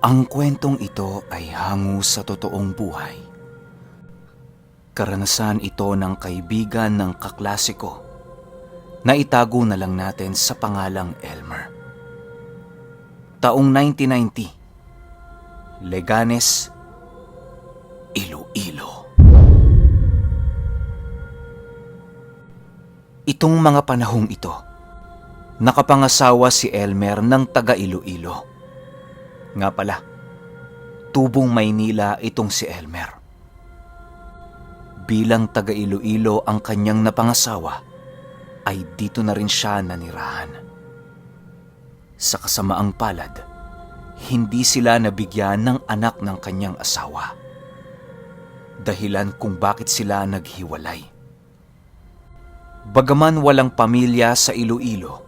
Ang kwentong ito ay hango sa totoong buhay. Karanasan ito ng kaibigan ng kaklase ko na itago na lang natin sa pangalang Elmer. Taong 1990, Leganes, Iloilo. Itong mga panahong ito, nakapangasawa si Elmer ng taga Iloilo. Nga pala, tubong Maynila itong si Elmer. Bilang taga Iloilo ang kanyang napangasawa, ay dito na rin siya nanirahan. Sa kasamaang palad, hindi sila nabigyan ng anak ng kanyang asawa. Dahilan kung bakit sila naghiwalay. Bagaman walang pamilya sa Iloilo,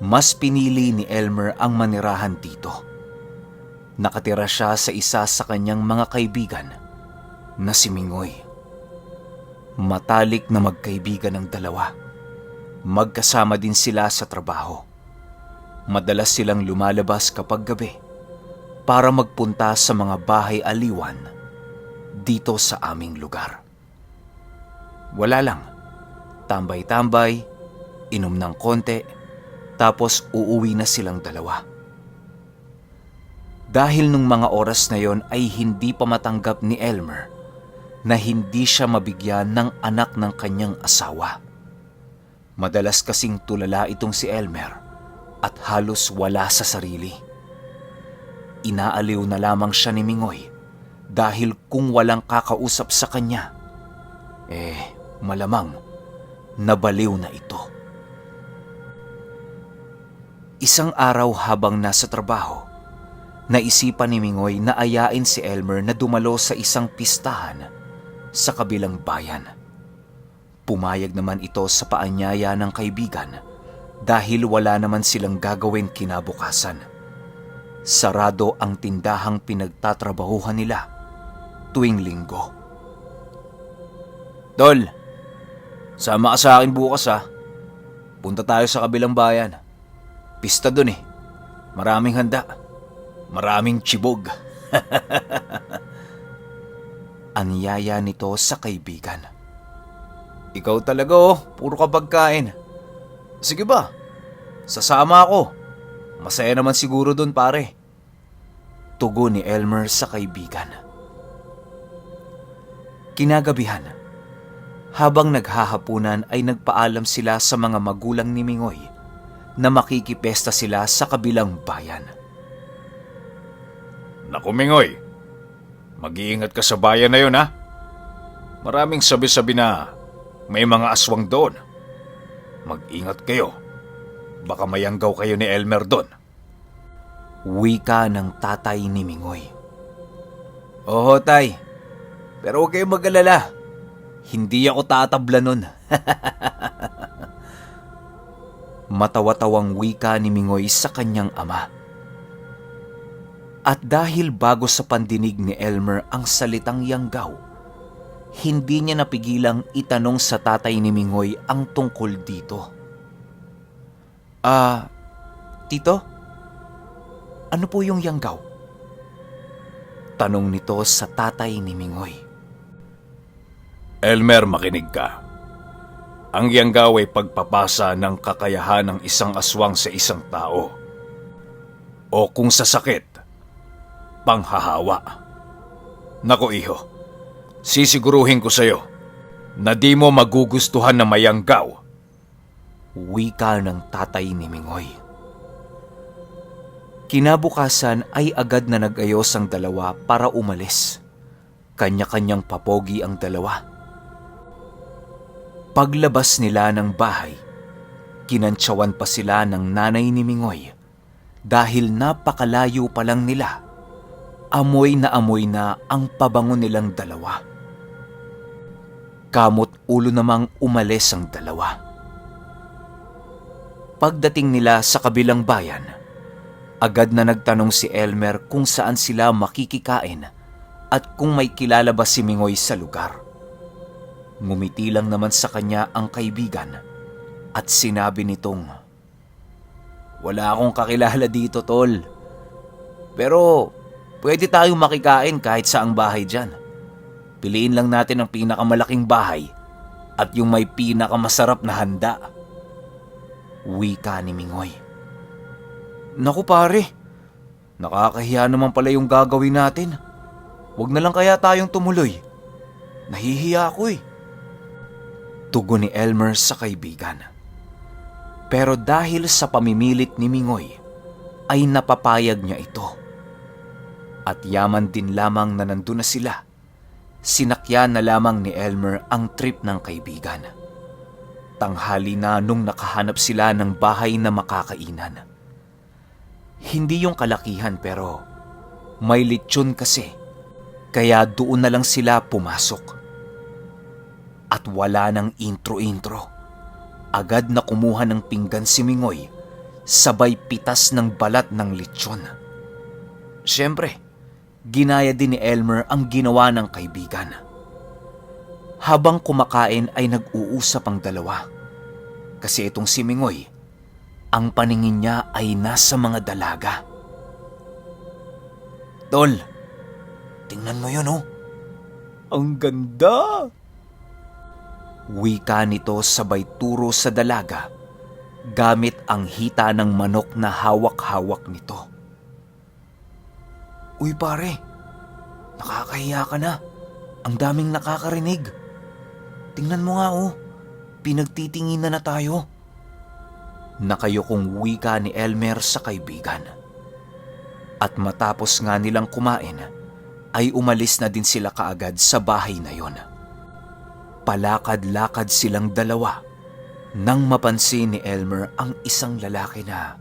mas pinili ni Elmer ang manirahan dito. Nakatira siya sa isa sa kanyang mga kaibigan na si Mingoy. Matalik na magkaibigan ng dalawa. Magkasama din sila sa trabaho. Madalas silang lumalabas kapag gabi para magpunta sa mga bahay aliwan dito sa aming lugar. Wala lang, tambay-tambay, inom ng konti, tapos uuwi na silang dalawa. Dahil nung mga oras na yon ay hindi pa matanggap ni Elmer na hindi siya mabigyan ng anak ng kanyang asawa. Madalas kasing tulala itong si Elmer at halos wala sa sarili. Inaaliw na lamang siya ni Mingoy dahil kung walang kakausap sa kanya, malamang nabaliw na ito. Isang araw habang nasa trabaho, naisipan ni Mingoy na ayain si Elmer na dumalo sa isang pistahan sa kabilang bayan. Pumayag naman ito sa paanyaya ng kaibigan dahil wala naman silang gagawin kinabukasan. Sarado ang tindahang pinagtatrabahuhan nila tuwing linggo. "Tol, sama ka sa akin bukas ha. Punta tayo sa kabilang bayan. Pista dun eh. Maraming handa. Maraming tsibog." Anyaya nito sa kaibigan. "Ikaw talaga puro ka pagkain. Sige ba, sasama ako. Masaya naman siguro dun pare." Tugon ni Elmer sa kaibigan. Kinagabihan, habang naghahapunan ay nagpaalam sila sa mga magulang ni Mingoy na makikipesta sila sa kabilang bayan. "Naku Mingoy, mag-iingat ka sa bayan na yun ha. Maraming sabi-sabi na may mga aswang doon. Mag-ingat kayo. Baka mayanggaw kayo ni Elmer doon." Wika ng tatay ni Mingoy. "Oo tay, pero huwag kayong mag-alala. Hindi ako tatabla nun." Matawa-tawang wika ni Mingoy sa kanyang ama. At dahil bago sa pandinig ni Elmer ang salitang yanggaw, hindi niya napigilang itanong sa tatay ni Mingoy ang tungkol dito. Tito? Ano po yung yanggaw?" Tanong nito sa tatay ni Mingoy. "Elmer, makinig ka. Ang yanggaw ay pagpapasa ng kakayahan ng isang aswang sa isang tao. O kung sa sakit, panghahawa. Naku iho, sisiguruhin ko sa'yo na di mo magugustuhan na mayanggaw." Wika ng tatay ni Mingoy. Kinabukasan ay agad na nag-ayos ang dalawa para umalis. Kanya-kanyang papogi ang dalawa. Paglabas nila ng bahay, kinantsawan pa sila ng nanay ni Mingoy dahil napakalayo pa lang nila. Amoy na ang pabango nilang dalawa. Kamot ulo namang umalis ang dalawa. Pagdating nila sa kabilang bayan, agad na nagtanong si Elmer kung saan sila makikikain at kung may kilala ba si Mingoy sa lugar. Ngumiti lang naman sa kanya ang kaibigan at sinabi nitong, "Wala akong kakilala dito, tol. Pero Pwede tayong makikain kahit saang bahay dyan. Piliin lang natin ang pinakamalaking bahay at yung may pinakamasarap na handa. Wika ni Mingoy. Naku pare, nakakahiya naman pala yung gagawin natin. Huwag na lang kaya tayong tumuloy. Nahihiya ako eh. Tugon ni Elmer sa kaibigan. Pero dahil sa pamimilit ni Mingoy, ay napapayag niya ito. At yaman din lamang na nandun na sila, sinakyan na lamang ni Elmer ang trip ng kaibigan. Tanghali na nung nakahanap sila ng bahay na makakainan. Hindi yung kalakihan pero may lechon kasi, kaya doon na lang sila pumasok. At wala nang intro-intro. Agad na kumuha ng pinggan si Mingoy, sabay pitas ng balat ng lechon. Siyempre, ginaya din ni Elmer ang ginawa ng kaibigan. Habang kumakain ay nag-uusap ang dalawa. Kasi itong si Mingoy, ang paningin niya ay nasa mga dalaga. Tol, tingnan mo yun oh. Ang ganda! Wika nito sabay turo sa dalaga gamit ang hita ng manok na hawak-hawak nito. Uy pare, nakakahiya ka na. Ang daming nakakarinig. Tingnan mo nga oh, pinagtitinginan na tayo. Nakayokong wika ni Elmer sa kaibigan. At matapos nga nilang kumain, ay umalis na din sila kaagad sa bahay na yon. Palakad-lakad silang dalawa nang mapansin ni Elmer ang isang lalaki na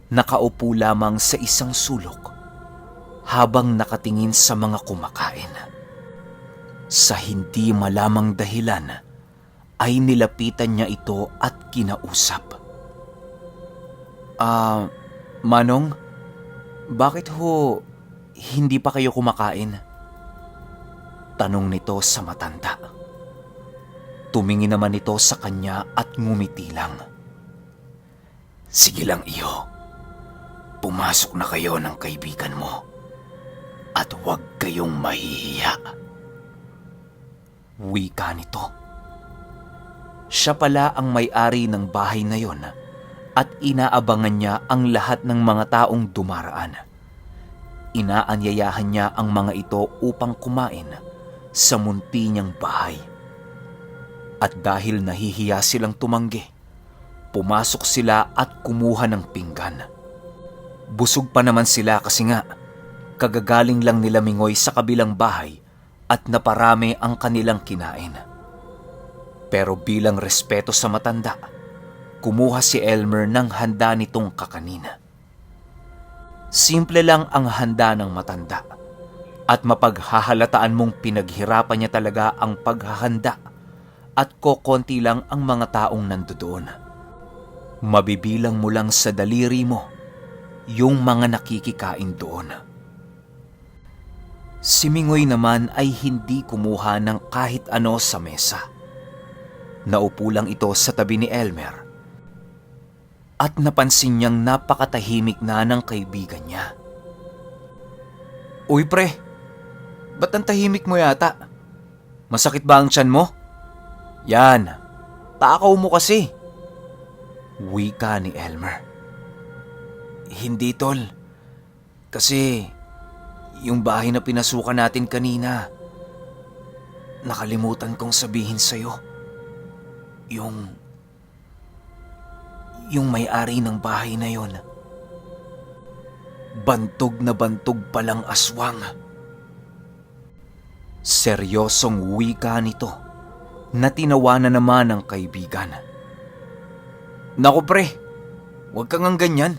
nakaupo lamang sa isang sulok habang nakatingin sa mga kumakain. Sa hindi malamang dahilan ay nilapitan niya ito at kinausap. Manong, bakit ho hindi pa kayo kumakain? Tanong nito sa matanda. Tumingin naman ito sa kanya at ngumiti lang. Sige lang iyo, pumasok na kayo ng kaibigan mo at huwag kayong mahihiya. Wika nito. Siya pala ang may-ari ng bahay na yon at inaabangan niya ang lahat ng mga taong dumaraan. Inaanyayahan niya ang mga ito upang kumain sa munti niyang bahay. At dahil nahihiya silang tumanggi, pumasok sila at kumuha ng pinggan. Busog pa naman sila kasi nga, kagagaling lang nila Mingoy sa kabilang bahay at naparami ang kanilang kinain. Pero bilang respeto sa matanda, kumuha si Elmer ng handa nitong kakanina. Simple lang ang handa ng matanda at mapaghahalataan mong pinaghirapan niya talaga ang paghahanda at kokonti lang ang mga taong nandoon. Mabibilang mo lang sa daliri mo yung mga nakikikain doon. Si Mingoy naman ay hindi kumuha ng kahit ano sa mesa. Naupo lang ito sa tabi ni Elmer at napansin niyang napakatahimik na ng kaibigan niya. Uy pre, ba't ang tahimik mo yata? Masakit ba ang tiyan mo? Yan, takaw mo kasi. Wika ni Elmer. Hindi tol, kasi yung bahay na pinasukan natin kanina, nakalimutan kong sabihin sa'yo. Yung may-ari ng bahay na yon, bantog na bantog palang aswang. Seryosong wika nito na tinawanan naman ng kaibigan. Naku pre, huwag kang ang ganyan.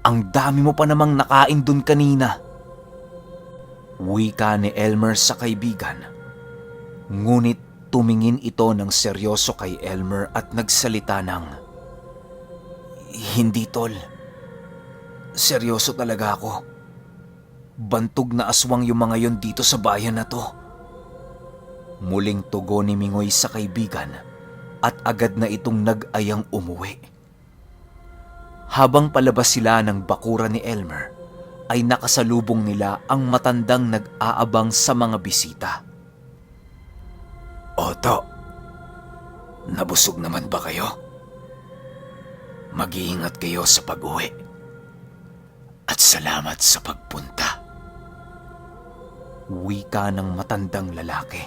Ang dami mo pa namang nakain dun kanina. Wika ni Elmer sa kaibigan. Ngunit tumingin ito ng seryoso kay Elmer at nagsalita ng, Hindi tol, seryoso talaga ako. Bantog na aswang yung mga yon dito sa bayan na to. Muling tugon ni Mingoy sa kaibigan at agad na itong nag-ayang umuwi. Habang palabas sila ng bakuran ni Elmer, ay nakasalubong nila ang matandang nag-aabang sa mga bisita. Otto, nabusog naman ba kayo? Mag-iingat kayo sa pag-uwi. At salamat sa pagpunta. Wika ng matandang lalaki.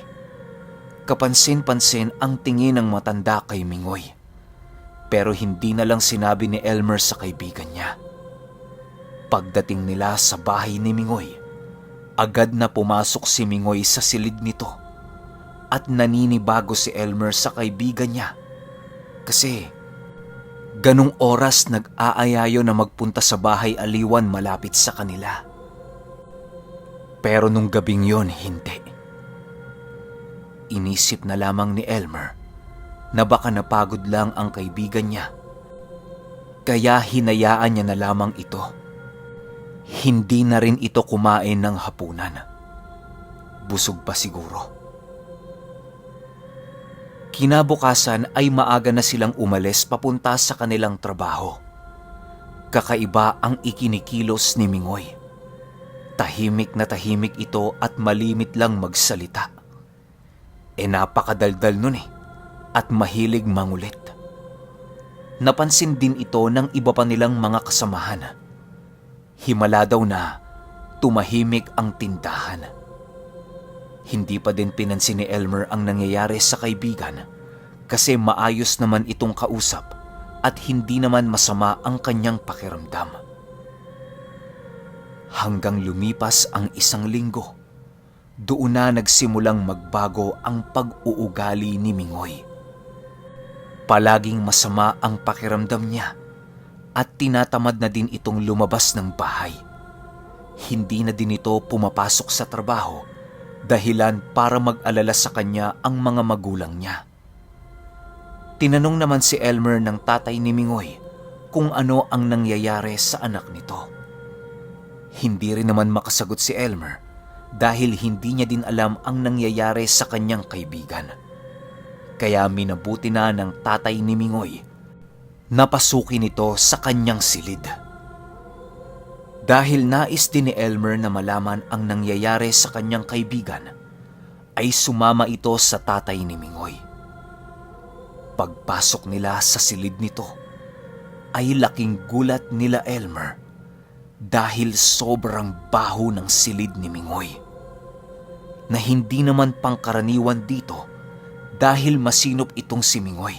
Kapansin-pansin ang tingin ng matanda kay Mingoy. Pero hindi na lang sinabi ni Elmer sa kaibigan niya. Pagdating nila sa bahay ni Mingoy, agad na pumasok si Mingoy sa silid nito at naninibago si Elmer sa kaibigan niya kasi ganong oras nag-aayayo na magpunta sa bahay aliwan malapit sa kanila. Pero nung gabing yon, hindi. Inisip na lamang ni Elmer na baka napagod lang ang kaibigan niya. Kaya hinayaan niya na lamang ito. Hindi na rin ito kumain ng hapunan. Busog pa siguro. Kinabukasan ay maaga na silang umalis papunta sa kanilang trabaho. Kakaiba ang ikinikilos ni Mingoy. Tahimik na tahimik ito at malimit lang magsalita. Napakadaldal nun at mahilig mangulit. Napansin din ito ng iba pa nilang mga kasamahan. Himala daw na tumahimik ang tindahan. Hindi pa din pinansin ni Elmer ang nangyayari sa kaibigan kasi maayos naman itong kausap at hindi naman masama ang kanyang pakiramdam. Hanggang lumipas ang 1 linggo, doon na nagsimulang magbago ang pag-uugali ni Mingoy. Palaging masama ang pakiramdam niya at tinatamad na din itong lumabas ng bahay. Hindi na din ito pumapasok sa trabaho dahilan para mag-alala sa kanya ang mga magulang niya. Tinanong naman si Elmer ng tatay ni Mingoy kung ano ang nangyayari sa anak nito. Hindi rin naman makasagot si Elmer dahil hindi niya din alam ang nangyayari sa kanyang kaibigan. Kaya minabuti na ng tatay ni Mingoy na pasukin ito sa kanyang silid. Dahil nais din ni Elmer na malaman ang nangyayari sa kanyang kaibigan, ay sumama ito sa tatay ni Mingoy. Pagpasok nila sa silid nito, ay laking gulat nila Elmer dahil sobrang baho ng silid ni Mingoy. Na hindi naman pangkaraniwan dito dahil masinop itong si Mingoy,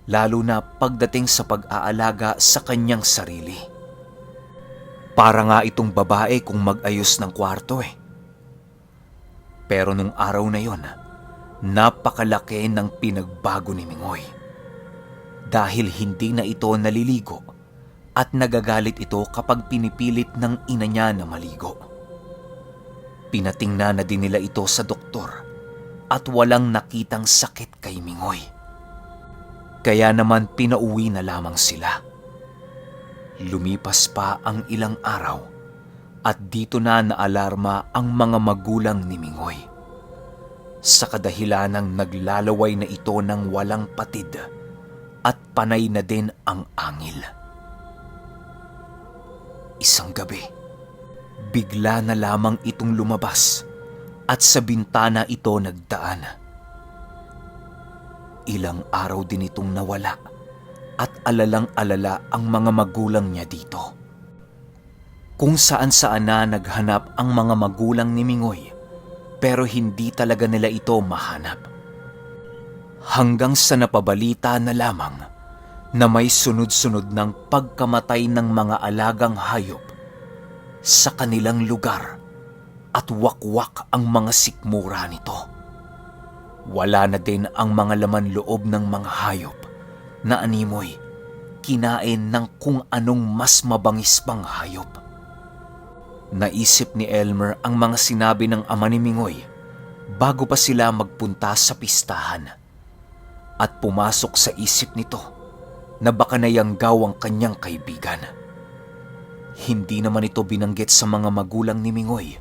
lalo na pagdating sa pag-aalaga sa kanyang sarili. Para nga itong babae kung mag-ayos ng kwarto Pero nung araw na yon, napakalaki ng pinagbago ni Mingoy. Dahil hindi na ito naliligo at nagagalit ito kapag pinipilit ng ina niya na maligo. Pinatingnan na din nila ito sa doktor at walang nakitang sakit kay Mingoy. Kaya naman pinauwi na lamang sila. Lumipas pa ang ilang araw at dito na naalarma ang mga magulang ni Mingoy. Sa kadahilanang naglalaway na ito ng walang patid at panay na din ang angil. Isang gabi, bigla na lamang itong lumabas at sa bintana ito nagdaan. Ilang araw din itong nawala at alalang-alala ang mga magulang niya dito. Kung saan-saan na naghanap ang mga magulang ni Mingoy pero hindi talaga nila ito mahanap. Hanggang sa napabalita na lamang na may sunod-sunod ng pagkamatay ng mga alagang hayop sa kanilang lugar at wakwak ang mga sikmura nito. Wala na din ang mga laman loob ng mga hayop na animoy kinain ng kung anong mas mabangis pang hayop. Naisip ni Elmer ang mga sinabi ng ama ni Mingoy bago pa sila magpunta sa pistahan. At pumasok sa isip nito na baka nayanggaw ang kanyang kaibigan. Hindi naman ito binanggit sa mga magulang ni Mingoy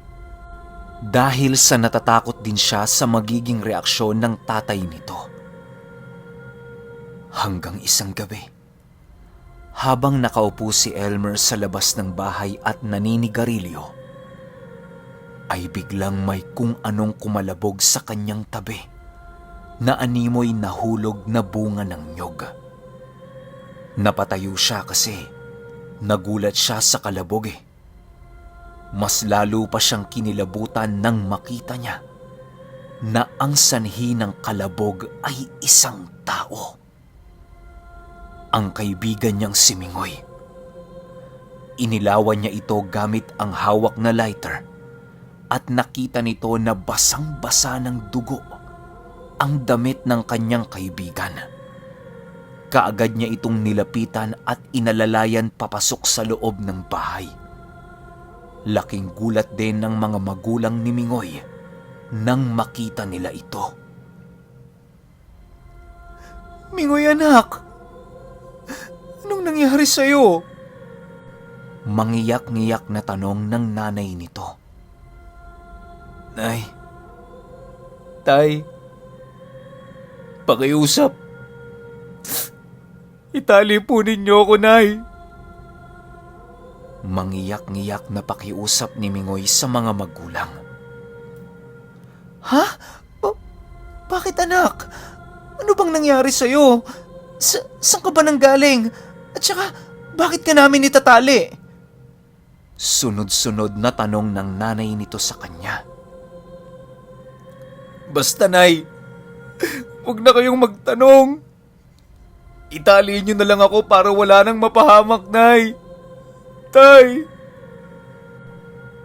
dahil sa natatakot din siya sa magiging reaksyon ng tatay nito. Hanggang isang gabi, Habang nakaupo si Elmer sa labas ng bahay at naninigarilyo, ay biglang may kung anong kumalabog sa kanyang tabi na animoy nahulog na bunga ng nyog. Napatayo siya kasi nagulat siya sa kalabog eh. Mas lalo pa siyang kinilabutan nang makita niya na ang sanhi ng kalabog ay isang tao. Ang kaibigan niyang si Mingoy. Inilawan niya ito gamit ang hawak na lighter at nakita nito na basang-basa ng dugo ang damit ng kanyang kaibigan. Kaagad niya itong nilapitan at inalalayan papasok sa loob ng bahay. Laking gulat din ng mga magulang ni Mingoy nang makita nila ito. "Mingoy anak, anong nangyari sa'yo?" Mangiyak-ngiyak na tanong ng nanay nito. "Nay, Tay, pakiusap. Itali po ninyo ako, Nay." Mangiyak-ngiyak na pakiusap ni Mingoy sa mga magulang. "Ha? Bakit anak? Ano bang nangyari sa'yo? Saan ka ba nanggaling? At saka, bakit ka namin itatali?" Sunod-sunod na tanong ng nanay nito sa kanya. "Basta, Nay, huwag na kayong magtanong. Itali niyo na lang ako para wala nang mapahamak, Nay. Tay!"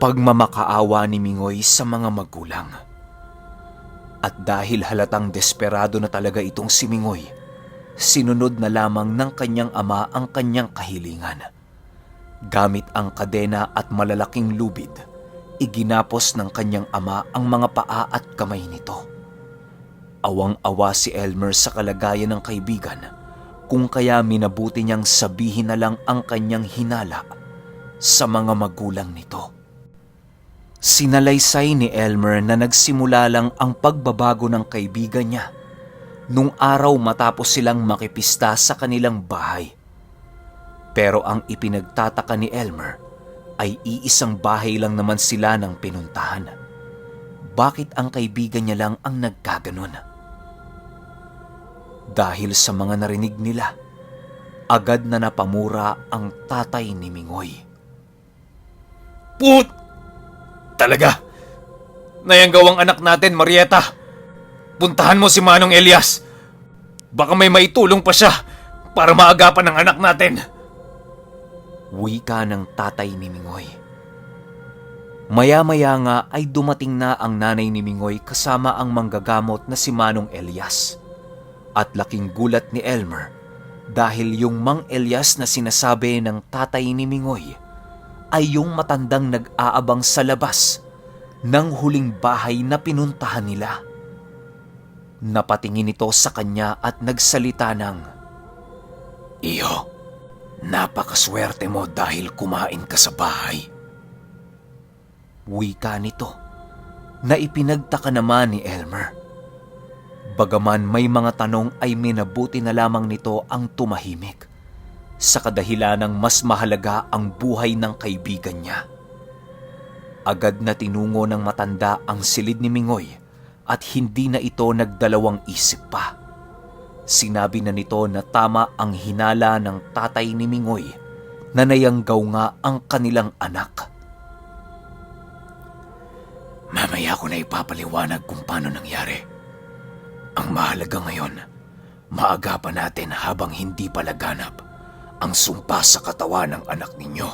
Pagmamakaawa ni Mingoy sa mga magulang. At dahil halatang desperado na talaga itong si Mingoy, sinunod na lamang ng kanyang ama ang kanyang kahilingan. Gamit ang kadena at malalaking lubid, iginapos ng kanyang ama ang mga paa at kamay nito. Awang-awa si Elmer sa kalagayan ng kaibigan, kung kaya minabuti niyang sabihin na lang ang kanyang hinala sa mga magulang nito. Sinalaysay ni Elmer na nagsimula lang ang pagbabago ng kaibigan niya nung araw matapos silang makipista sa kanilang bahay. Pero ang ipinagtataka ni Elmer ay iisang bahay lang naman sila ng pinuntahan. Bakit ang kaibigan niya lang ang nagkaganon? Dahil sa mga narinig nila, agad na napamura ang tatay ni Mingoy. Talaga! Nayanggawang anak natin, Marieta! Puntahan mo si Manong Elias! Baka may maitulong pa siya para maagapan ang anak natin! Wika ng tatay ni Mingoy. Maya-maya nga ay dumating na ang nanay ni Mingoy kasama ang manggagamot na si Manong Elias. At laking gulat ni Elmer dahil yung Mang Elias na sinasabi ng tatay ni Mingoy ay yung matandang nag-aabang sa labas ng huling bahay na pinuntahan nila. Napatingin ito sa kanya at nagsalita ng, "Iyo, napakaswerte mo dahil kumain ka sa bahay." Wika nito na ipinagtaka naman ni Elmer. Bagaman may mga tanong ay minabuti na lamang nito ang tumahimik sa kadahilanang mas mahalaga ang buhay ng kaibigan niya. Agad na tinungo ng matanda ang silid ni Mingoy at hindi na ito nagdalawang isip pa. Sinabi na nito na tama ang hinala ng tatay ni Mingoy na nayanggaw nga ang kanilang anak. "Mamaya ko na ipapaliwanag kung paano nangyari. Ang mahalaga ngayon, maagapan natin habang hindi pa laganap ang sumpa sa katawan ng anak ninyo."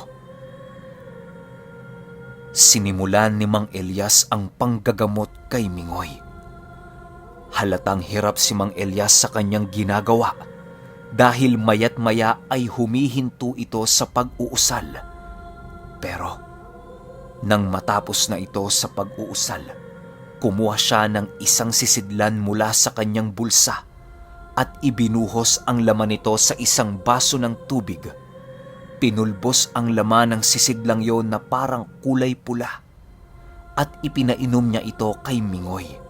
Sinimulan ni Mang Elias ang panggagamot kay Mingoy. Halatang hirap si Mang Elias sa kanyang ginagawa dahil mayat maya ay humihinto ito sa pag-uusal. Pero nang matapos na ito sa pag-uusal, kumuha siya ng isang sisidlan mula sa kanyang bulsa at ibinuhos ang laman nito sa isang baso ng tubig. Pinulbos ang laman ng sisidlang yon na parang kulay pula at ipinainom niya ito kay Mingoy.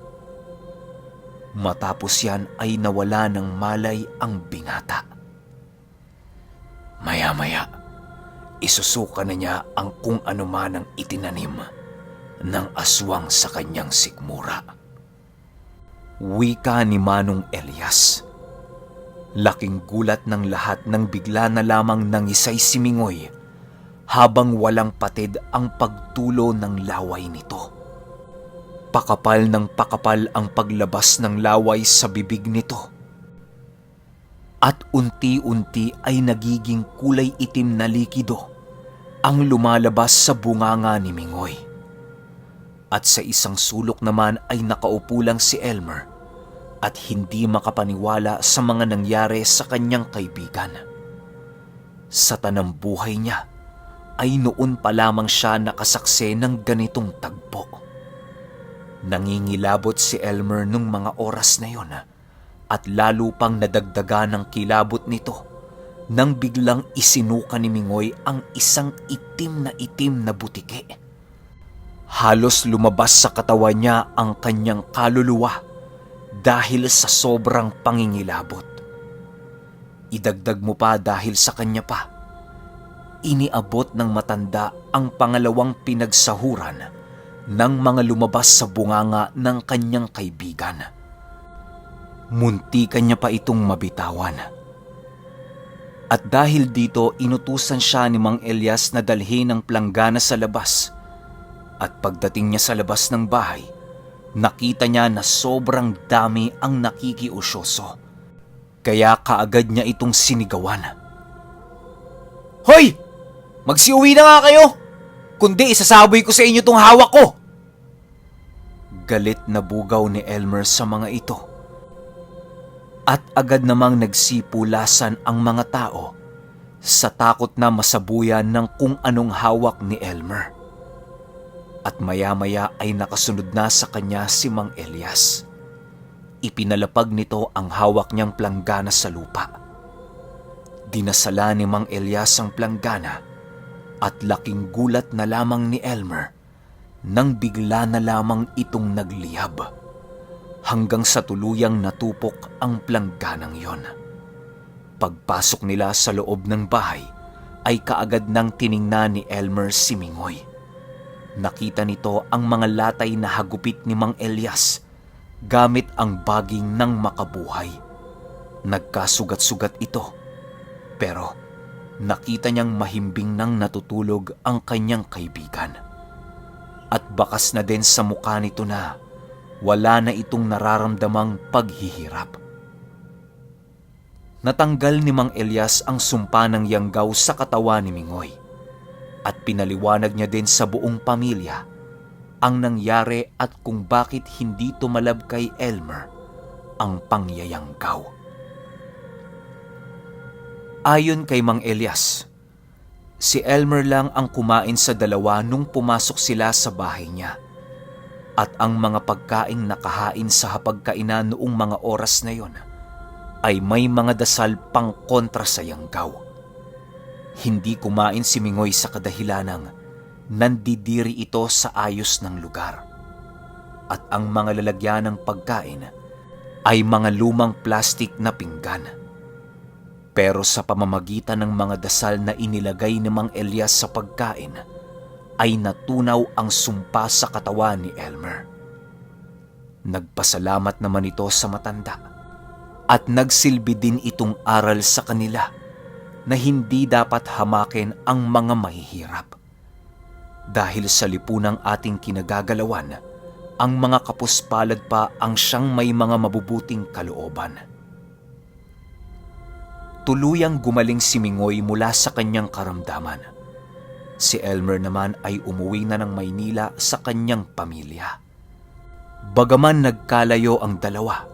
Matapos yan ay nawala ng malay ang binata. Maya-maya, isusuka na niya ang kung ano man ang itinanim ng aswang sa kanyang sikmura. Wika ni Manong Elias. Laking gulat ng lahat nang bigla na lamang nangisay si Mingoy habang walang patid ang pagtulo ng laway nito. Pakapal ng pakapal ang paglabas ng laway sa bibig nito. At unti-unti ay nagiging kulay itim na likido ang lumalabas sa bunganga ni Mingoy. At sa isang sulok naman ay nakaupo lang si Elmer at hindi makapaniwala sa mga nangyari sa kanyang kaibigan. Sa tanang buhay niya ay noon pa lamang siya nakasaksi ng ganitong tagpo. Nangingilabot si Elmer nung mga oras na yon at lalo pang nadagdagan ng kilabot nito nang biglang isinuka ni Mingoy ang isang itim na butike. Halos lumabas sa katawan niya ang kanyang kaluluwa dahil sa sobrang pangingilabot. Idagdag mo pa dahil sa kanya pa, iniabot ng matanda ang pangalawang pinagsahuran ng mga lumabas sa bunganga ng kanyang kaibigan. Muntikan niya pa itong mabitawan. At dahil dito, inutusan siya ni Mang Elias na dalhin ang planggana sa labas. At pagdating niya sa labas ng bahay, nakita niya na sobrang dami ang nakikiusyoso. Kaya kaagad niya itong sinigawan. "Hoy! Magsiuwi na nga kayo! Kundi isasaboy ko sa inyo tong hawak ko!" Galit na bugaw ni Elmer sa mga ito. At agad namang nagsipulasan ang mga tao sa takot na masabuyan ng kung anong hawak ni Elmer. At maya-maya ay nakasunod na sa kanya si Mang Elias. Ipinalapag nito ang hawak niyang planggana sa lupa. Dinasala ni Mang Elias ang planggana at laking gulat na lamang ni Elmer nang bigla na lamang itong nagliyab. Hanggang sa tuluyang natupok ang plangganang yon. Pagpasok nila sa loob ng bahay, ay kaagad nang tiningnan ni Elmer si Mingoy. Nakita nito ang mga latay na hagupit ni Mang Elias gamit ang baging ng makabuhay. Nagkasugat-sugat ito, pero nakita niyang mahimbing nang natutulog ang kanyang kaibigan. At bakas na din sa mukha nito na wala na itong nararamdamang paghihirap. Natanggal ni Mang Elias ang sumpa ng yanggaw sa katawan ni Mingoy at pinaliwanag niya din sa buong pamilya ang nangyari at kung bakit hindi tumalab kay Elmer ang pangyayanggaw. Ayon kay Mang Elias, si Elmer lang ang kumain sa dalawa nung pumasok sila sa bahay niya. At ang mga pagkaing nakahain sa hapagkainan noong mga oras na yon ay may mga dasal pang kontra sa yanggaw. Hindi kumain si Mingoy sa kadahilanang nandidiri ito sa ayos ng lugar. At ang mga lalagyan ng pagkain ay mga lumang plastik na pinggan. Pero sa pamamagitan ng mga dasal na inilagay ni Mang Elias sa pagkain, ay natunaw ang sumpa sa katawan ni Elmer. Nagpasalamat naman ito sa matanda at nagsilbi din itong aral sa kanila na hindi dapat hamakin ang mga mahihirap. Dahil sa lipunang ating kinagagalawan, ang mga kapuspalad pa ang siyang may mga mabubuting kalooban. Tuluyang gumaling si Mingoy mula sa kanyang karamdaman. Si Elmer naman ay umuwi na ng Maynila sa kanyang pamilya. Bagaman nagkalayo ang dalawa,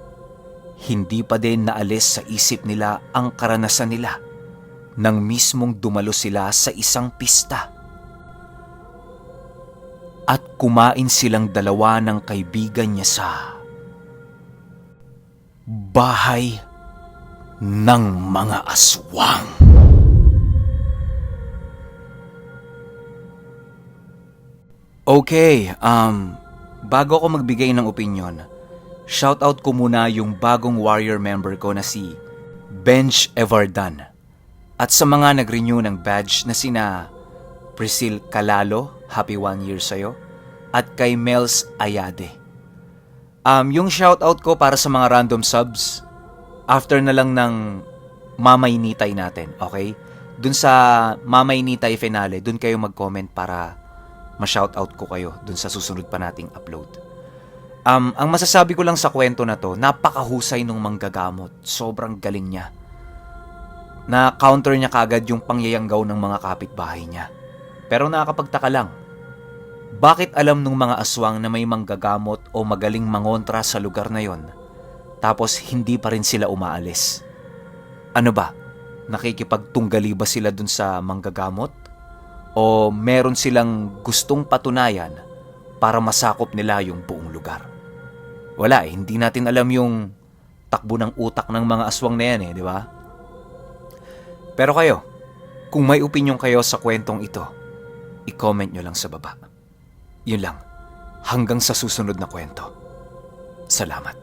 hindi pa din naalis sa isip nila ang karanasan nila nang mismong dumalo sila sa isang pista. At kumain silang dalawa ng kaibigan niya sa bahay ng mga aswang. Okay, bago ako magbigay ng opinyon, shoutout ko muna yung bagong warrior member ko na si Benj Evardan. At sa mga nag-renew ng badge na sina Priscil Calalo, happy 1 year sa'yo. At kay Mels Ayade. Yung shoutout ko para sa mga random subs, after na lang ng Mamaynitay natin, okay? Dun sa Mamaynitay finale, dun kayo mag-comment para ma-shoutout ko kayo dun sa susunod pa nating upload. Ang masasabi ko lang sa kwento na to, napakahusay nung manggagamot. Sobrang galing niya. Na-counter niya kagad yung pangyayanggaw ng mga kapitbahay niya. Pero nakakapagtaka lang, bakit alam nung mga aswang na may manggagamot o magaling mangontra sa lugar na yon, tapos hindi pa rin sila umaalis? Ano ba? Nakikipagtunggali ba sila dun sa manggagamot? O meron silang gustong patunayan para masakop nila yung buong lugar? Wala eh, hindi natin alam yung takbo ng utak ng mga aswang na yan eh, di ba? Pero kayo, kung may opinion kayo sa kwentong ito, i-comment nyo lang sa baba. Yun lang. Hanggang sa susunod na kwento. Salamat.